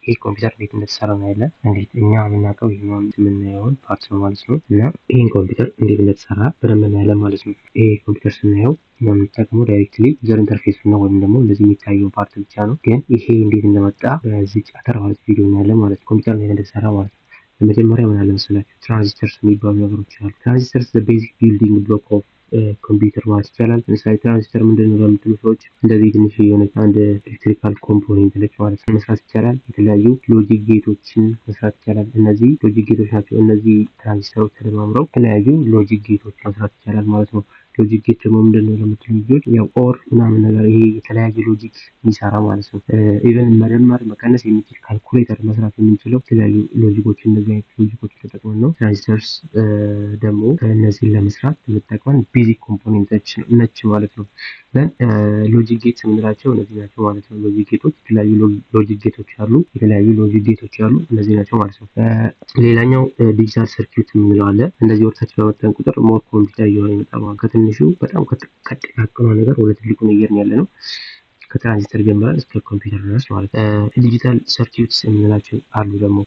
ይህ ኮምፒውተር እንዴት እንደተሰራ እናያለን። እንዴት እኛ የምናውቀው ይሄኛውን የምናየውን part ነው ማለት ነው። እና ይህን ኮምፒውተር እንዴት እንደተሰራ በደንብ እናያለን ማለት ነው። ይሄ ኮምፒውተር ስናየው እኛ የምንጠቀመው directly user interface ነው ወይም ደግሞ እንደዚህ የሚታየው part ብቻ ነው። ግን ይሄ እንዴት እንደመጣ በዚህ አጠር ባለች ቪዲዮ እናያለን ማለት ነው። ኮምፒውተር እንዴት እንደተሰራ ማለት ነው። በመጀመሪያ ምን አለ መሰላችሁ፣ transistors የሚባሉ ነገሮች አሉ። Transistors basic building block of computer ማለት ይቻላል። ለምሳሌ ትራንዚስተር ምንድን ነው ለምትሉ ሰዎች እንደዚህ ትንሽ የሆነች አንድ electrical component ነች ማለት ነው። መስራት ይቻላል። የተለያዩ logic gate ኦችን መስራት ይቻላል። እነዚህ logic gate ኦች ናቸው። እነዚህ ትራንዚስተሮች ተደማምረው የተለያዩ logic gate ኦች መስራት ይቻላል ማለት ነው። Logic gate ደግሞ ምንድን ነው ለምትሉ ልጆች ያው or ምናምን ነገር፣ ይሄ የተለያየ logic የሚሰራ ማለት ነው። Even መደመር መቀነስ የሚችል፣ ካልኩሌተር መስራት የምንችለው የተለያዩ logic ኦች፣ እነዚህ አይነት logic ኦች ተጠቅመን ነው። Transistors ደግሞ እነዚህን ለመስራት የምጠቅመን basic component ኦች ነች ማለት ነው። Then logic gates የምንላቸው እነዚህ ናቸው ማለት ነው። Logic gate ኦች፣ የተለያዩ logic gate ኦች አሉ። የተለያዩ logic gate ኦች አሉ። እነዚህ ናቸው ማለት ነው። ሌላኛው digital circuit የምንለው አለ። እንደዚህ ወደታች በመጣን ቁጥር more ኮምፒውተር እየሆነ ይመጣል። ከትንሹ በጣም ከጥቃቅኗ ነገር ወደ ትልቁ እየሄድን ያለ ነው። ከትራንዚስተር ጀምረን እስከ ኮምፒውተር ድረስ ማለት ነው። Digital circuits የምንላቸው አሉ ደግሞ።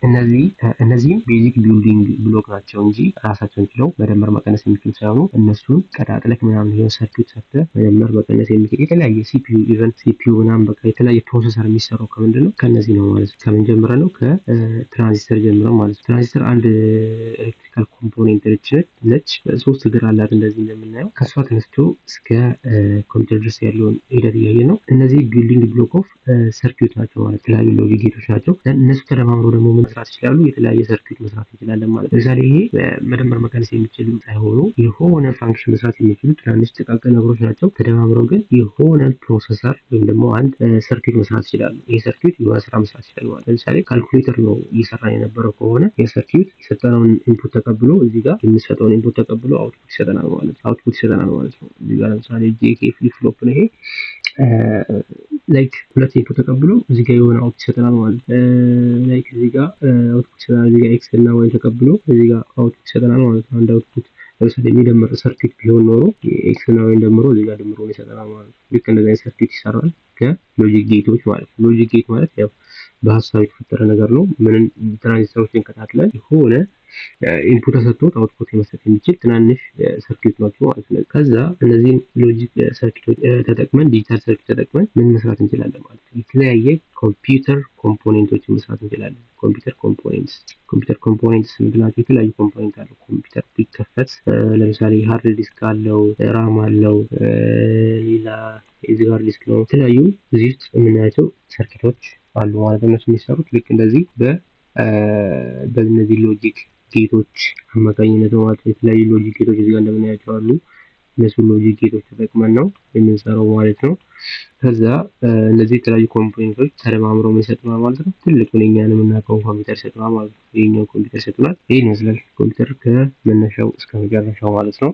እነዚህም basic building block ናቸው እንጂ ራሳቸውን ችለው መደመር መቀነስ የሚችሉ ሳይሆኑ እነሱን ቀጣጥለክ ምናምን የሆነ circuit ሰርተህ መደመር መቀነስ የሚችል የተለያየ CPU፣ even CPU ምናምን፣ በቃ የተለያየ processor የሚሰራው ከምንድን ነው? ከእነዚህ ነው ማለት ነው። ከምን ጀምረን ነው? ከትራንዚስተር ጀምረን ማለት ነው። ትራንዚስተር አንድ electrical component ነች። ሶስት እግር አላት እንደዚህ እንደምናየው። ከእሷ ተነስቶ እስከ ኮምፒውተር ድረስ ያለውን ሂደት እያየን ነው። እነዚህ building block of circuit ናቸው ማለት የተለያዩ logic gate ኦች ናቸው። እነሱ ተደማምረው ደግሞ መስራት ይችላሉ። የተለያየ circuit መስራት እንችላለን ማለት። ለምሳሌ ይሄ መደመር መቀነስ የሚችሉ ሳይሆኑ የሆነ function መስራት የሚችሉ ትናንሽ ጥቃቅን ነገሮች ናቸው። ተደማምረው ግን የሆነ processor ወይም ደግሞ አንድ circuit መስራት ይችላሉ። ይሄ circuit የሆነ ስራ መስራት ይችላል ማለት። ለምሳሌ ካልኩሌተር ነው እየሰራ የነበረው ከሆነ የ circuit የሰጠነውን input ተቀብሎ፣ እዚህ ጋር የሚሰጠውን input ተቀብሎ output ይሰጠናል ማለት ነው። Output ይሰጠናል ማለት ነው። እዚህ ጋር ለምሳሌ JK flip flop ነው ይሄ። Like ሁለት input ተቀብሎ እዚህ ጋር የሆነ output ይሰጠናል ማለት ነው። Like እዚህ ጋር output ይሰጠናል። እዚህ ጋር X እና Y ተቀብሎ እዚህ ጋር output ይሰጠናል ማለት ነው። አንድ output ለምሳሌ የሚደምር circuit ቢሆን ኖሮ X እና Y ን ደምሮ እዚህ ጋር ድምሮን ይሰጠናል ማለት ነው። ልክ እንደዚህ አይነት circuit ይሰራል ከ logic gate ኦች ማለት ነው። Logic gate ማለት ያው በሀሳብ የተፈጠረ ነገር ነው። ምንም ትራንዚስተሮችን ከታትለን የሆነ input ተሰጥቶት output የመስጠት የሚችል ትናንሽ circuit ናቸው ማለት ነው። ከዛ እነዚህን logic circuit ኦች ተጠቅመን፣ digital circuit ተጠቅመን ምን መስራት እንችላለን ማለት ነው? የተለያየ ኮምፒውተር component ኦችን መስራት እንችላለን። Computer components፣ computer components ምንድናቸው? የተለያዩ component አለው። ኮምፒውተር ቢከፈት ለምሳሌ hard disk አለው፣ RAM አለው፣ ሌላ የዚህ hard disk ነው። የተለያዩ እዚህ ውስጥ የምናያቸው circuit ኦች አሉ ማለት ነው። እነሱ የሚሰሩት ልክ እንደዚህ በእነዚህ logic gate ኦች አማካኝነት ነው ማለት ነው። የተለያዩ logic gate ኦች እዚህ ጋር እንደምናያቸው አሉ። እነሱ logic gate ኦች ተጠቅመን ነው የምንሰራው ማለት ነው። ከዛ እነዚህ የተለያዩ component ኦች ተደማምረው ይሰጡናል ማለት ነው። ትልቁን የኛን የምናውቀውን ኮምፒውተር ይሰጡናል ማለት ነው። ይሄኛው ኮምፒውተር ይሰጡናል። ይሄን ይመስላል ኮምፒውተር ከመነሻው እስከ መጨረሻው ማለት ነው።